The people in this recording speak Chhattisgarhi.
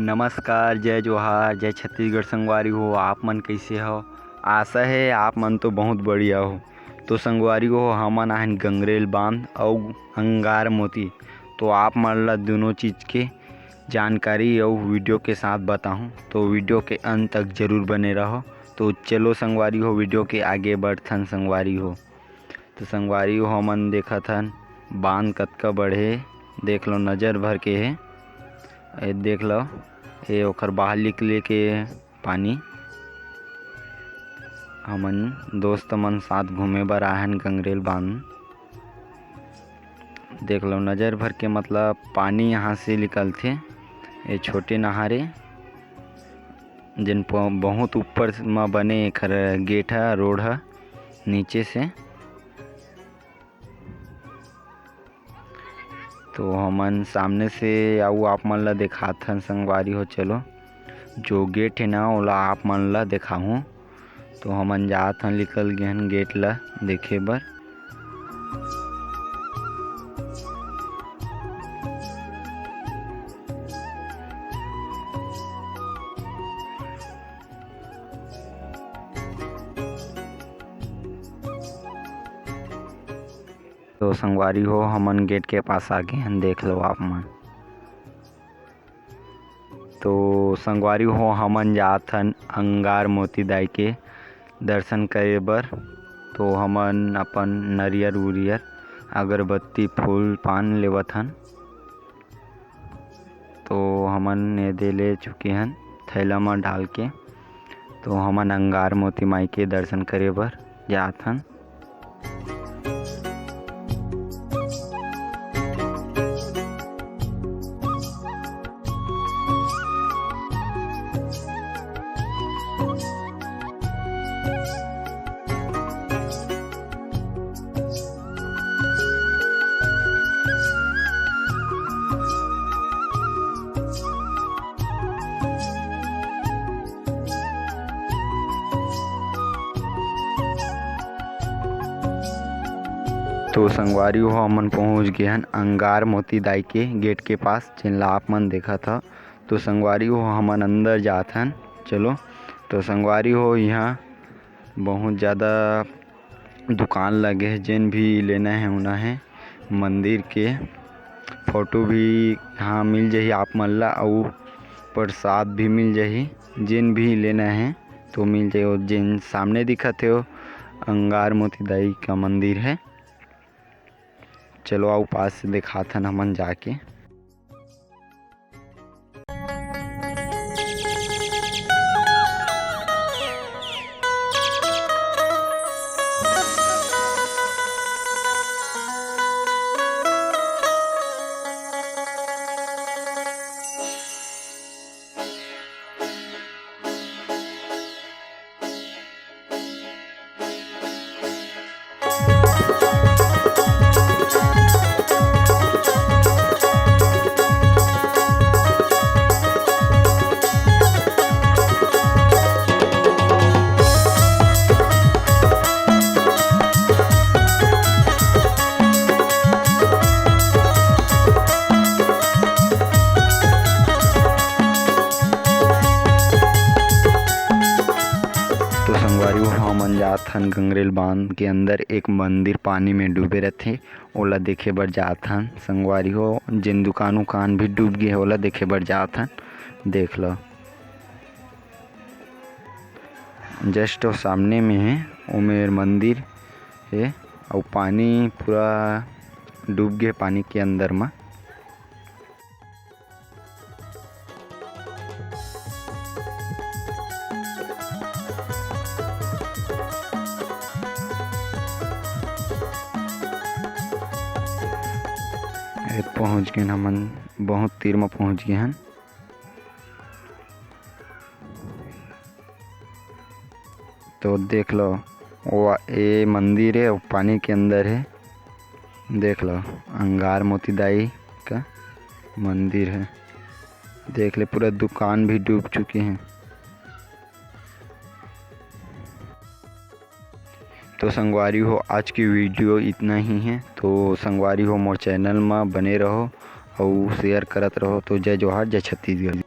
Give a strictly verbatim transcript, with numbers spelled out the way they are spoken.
नमस्कार, जय जोहार, जय छत्तीसगढ़ संगवारी हो। आप मन कइसे हो? आशा हे आप मन तो बहुत बढ़िया हो। तो संगवारी हो, हमन आहन गंगरेल बांध अउ अंगार मोती। तो आप मन ला दोनों चीज के जानकारी अउ वीडियो के साथ बताहूँ, तो वीडियो के अंत तक जरूर बने रहो। तो चलो संगवारी हो, वीडियो के आगे बढ़थन संगवारी हो। तो संगवारी हो, हमन देखत हन बांध कतका बड़े, देख लो, नजर भर के हे। ए देख लो, ए ओखर बाहर निकले के पानी। हमन दोस्त मन साथ घूमे बर आहन गंगरेल बांध। देख लो, नजर भर के मतलब पानी यहाँ से निकलथे। ए छोटे नहर ए, जेन प-, बहुत ऊपर म बने एखर गेट ह, रोड ह नीचे से। तो हमन सामने से अउ आप मन ला देखाथन संगवारी हो। चलो, जो गेट हे ना, ओला आप मन ला देखाहूँ। तो हमन जात हन, निकल गे हन गेट ला देखे बर। तो संगवारी हो, हमन गेट के पास आ गे हन, देख लो आप मन। तो संगवारी हो, हमन जात हन अंगार मोती दाई के दर्शन करे बर। तो हमन अपन नरियर उरियर, अगरबत्ती, फूल पान लेवत हन। तो हमन ए दे ले चुके हन थैला म डाल के। तो हमन अंगार मोती माई के दर्शन करे बर जात हन। तो संगवारी हो, हमन पहुंच गे हन अंगार मोती दाई के गेट के पास, जेन ला आप मन देखत ह। तो संगवारी हो, हमन अंदर जात हन। चलो, तो संगवारी हो, इहाँ बहुत ज़्यादा दुकान लगे हे, जेन भी लेना हे, उना हे। मंदिर के फोटो भी यहाँ मिल जाही आप मन ला, अउ प्रसाद भी मिल जाही। जेन भी लेना हे तो मिल जाही। अउ जेन सामने दिखत हे, वो अंगार मोती दाई का मंदिर हे। चलो, आओ पास से दिखाथन हमन जाके। तो संगवारी हो, हमन जात हन गंगरेल बांध के अंदर। एक मंदिर पानी में डूबे रथे, ओला देखे बर जात हन संगवारी हो। जेन दुकान उकान भी डूब गे हे, ओला देखे बर जात हन। देख लो, just सामने में हे, ओमेर मंदिर हे, अउ पानी पूरा डूब गे हे पानी के अंदर म। ए, पहुंच गेन हमन, बहुत तीर म पहुंच गे हन। तो देख लो, वो ए मंदिर हे, वो पानी के अंदर हे। देख लो, अंगार मोती दाई का मंदिर हे। देख ले, पूरा दुकान भी डूब चुके हैं। तो संगवारी हो, आज की वीडियो इतना ही है। तो संगवारी हो, मोर चैनल मा बने रहो अउ शेयर करत रहो। तो जय जोहार, जय छत्तीसगढ़।